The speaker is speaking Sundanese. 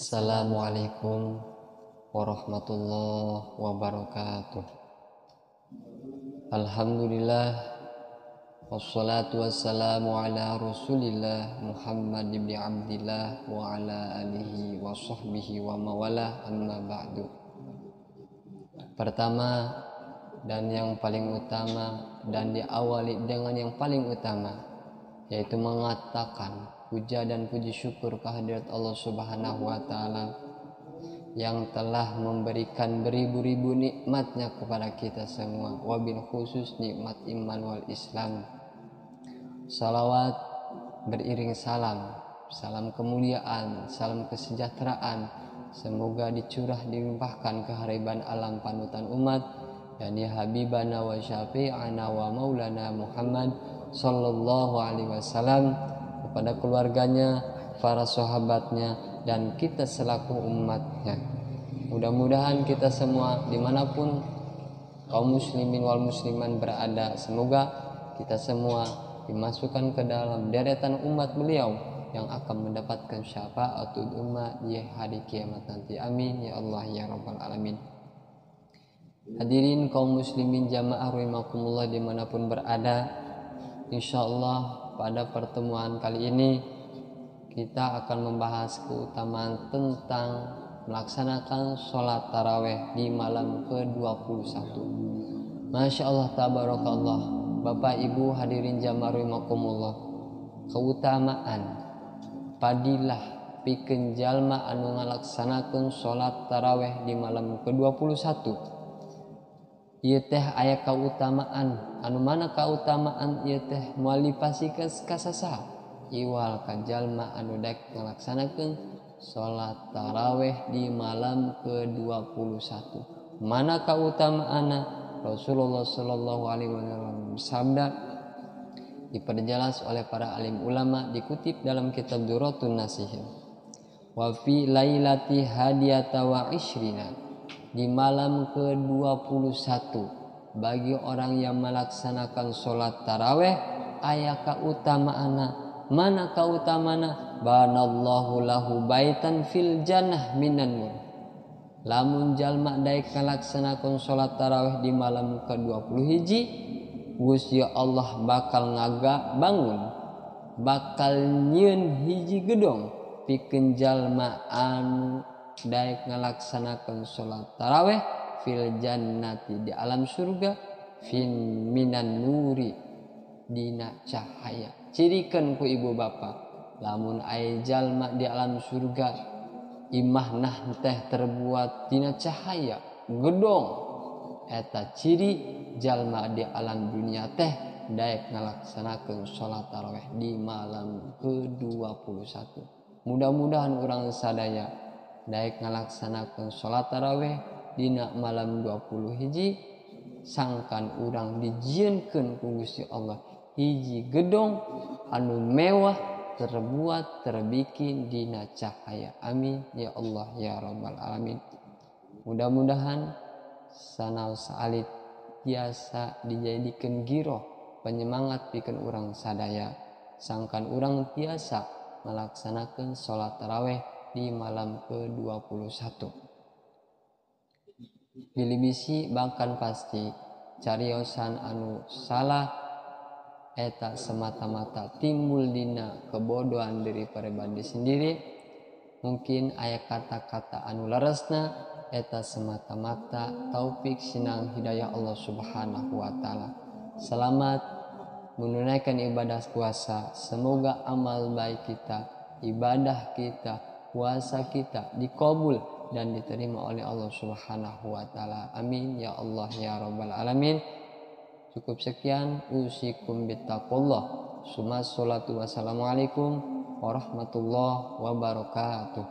Assalamualaikum warahmatullahi wabarakatuh. Alhamdulillah, wassalatu wassalamu ala rasulillah Muhammad ibn Abdillah wa ala alihi wa sahbihi wa mawalah, amma ba'du. Pertama dan yang paling utama, dan diawali dengan yang paling utama, yaitu mengatakan puja dan puji syukur kehadirat Allah Subhanahu wa Ta'ala yang telah memberikan beribu-ribu nikmatnya kepada kita semua, wabil khusus nikmat iman wal Islam. Salawat beriring salam, salam kemuliaan, salam kesejahteraan, semoga dicurah dilimpahkan kehariban alam panutan umat, yakni Habibana wa Syafi'ana wa Maulana Muhammad sallallahu alaihi wasallam, kepada keluarganya, para sahabatnya, dan kita selaku umatnya. Mudah-mudahan kita semua dimanapun kaum muslimin wal musliman berada, semoga kita semua dimasukkan ke dalam deretan umat beliau yang akan mendapatkan syafaatul umat di hari kiamat nanti. Amin ya Allah ya Rabbal Alamin. Hadirin kaum muslimin jamaah rahimakumullah dimanapun berada, insyaallah pada pertemuan kali ini kita akan membahas keutamaan tentang melaksanakan sholat taraweh di malam ke-21. Masya Allah, tabarakallah. Bapak Ibu hadirin jamaah rahimakumullah, keutamaan padilah pikeun jalma anu ngalaksanakeun sholat taraweh di malam ke-21. Ieu teh aya kautamaan, anu mana kautamaan ieu teh moal dipasikeun ka sasaha iwal ka jalma anu daek ngalaksanakeun salat taraweh di malam ke-21. Mana kautamaanna? Rasulullah sallallahu alaihi wasallam bersabda, diperjelas oleh para alim ulama, dikutip dalam kitab Duratun Nasihin, wa fi lailati hadiyata wa ishrina, di malam ke-21 bagi orang yang melaksanakan sholat taraweh aya kautamaanna. Mana kautamaanna? Banallahu lahu baitan fil jannah minan nur. Lamun jalma daek ngalaksanakeun sholat taraweh di malam ke-20, Gusti Allah bakal ngaga bangun, bakal nyieun hiji gedong pikeun jalma anu daek ngalaksanakeun sholat taraweh fil jannati, di alam surga, fin minan nuri, dina cahaya. Cirikan ku ibu bapa, lamun aya jalma di alam surga imah nah teh terbuat dina cahaya gedong, eta ciri jalma di alam dunia teh daek ngalaksanakeun sholat taraweh di malam ke-21. Mudah-mudahan urang sadaya daek ngalaksanakeun sholat taraweh dina malam 20, sangkan urang dijieunkeun ku Gusti Allah hiji gedong anu mewah terbuat terbikin dina cahaya. Amin ya Allah ya Rabbal Alamin. Mudah-mudahan sanaos alit tiasa dijadikeun giroh penyemangat pikeun urang sadaya, sangkan urang tiasa melaksanakeun sholat taraweh di malam ke-21. Bilibisi bahkan pasti cariosan anu salah eta semata-mata timbul dina kebodohan diri pribadi sendiri. Mungkin aya kata-kata anu leresna eta semata-mata taufik sinang hidayah Allah Subhanahu wa Ta'ala. Selamat menunaikan ibadah puasa. Semoga amal baik kita, ibadah kita, puasa kita dikabul dan diterima oleh Allah Subhanahu wa Ta'ala. Amin ya Allah ya Rabbal Alamin. Cukup sekian, usikum bittaqullah. Suma salatu wassalamualaikum warahmatullahi wabarakatuh.